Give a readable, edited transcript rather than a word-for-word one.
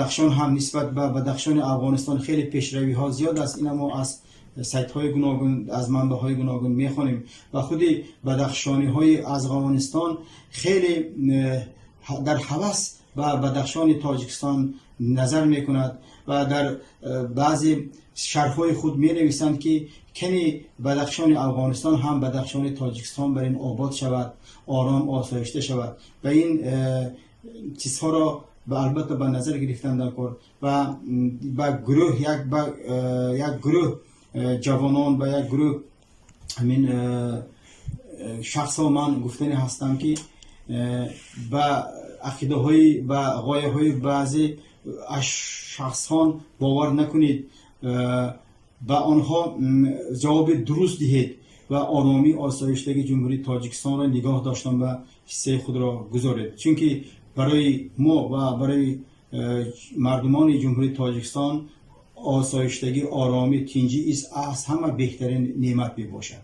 Бадахшон ҳам нисбат ба Бадахшони Афғонистон хеле пешравиҳо зиёд аст. Ина мо аз сайтҳои гуногун, аз манбаъҳои гуногун мехонем ва худи бадахшониҳои Афғонистон хеле дар ҳавас ба Бадахшони Тоҷикистон назар мекунад ва дар баъзе шарҳҳои худ менависанд, ки кани Бадахшони Афғонистон ҳам Бадахшони Тоҷикистон бар ин обод шавад, ором, осоишта шавад. Ва ин чизҳоро албатта ба назар гирифтан дар кор ва ба гурӯҳ як ба як гурӯҳ ҷавонон, ба як гурӯҳ ҳамин шахсҳо ман гуфтанӣ ҳастам, ки ба ақидаҳои, ба ғояҳои баъзе шахсҳон бовар накунед, ба онҳо ҷавоби дуруст диҳед ва оромӣ, осоиштагии Ҷумҳурии Тоҷикистонро нигоҳ доштан ба ҳиссаи худро гузоред, чунки барои мо ва барои мардумони Ҷумҳурии Тоҷикистон осоиштагӣ, оромӣ, тинҷӣ аз ҳама беҳтарин неъмат мебошад.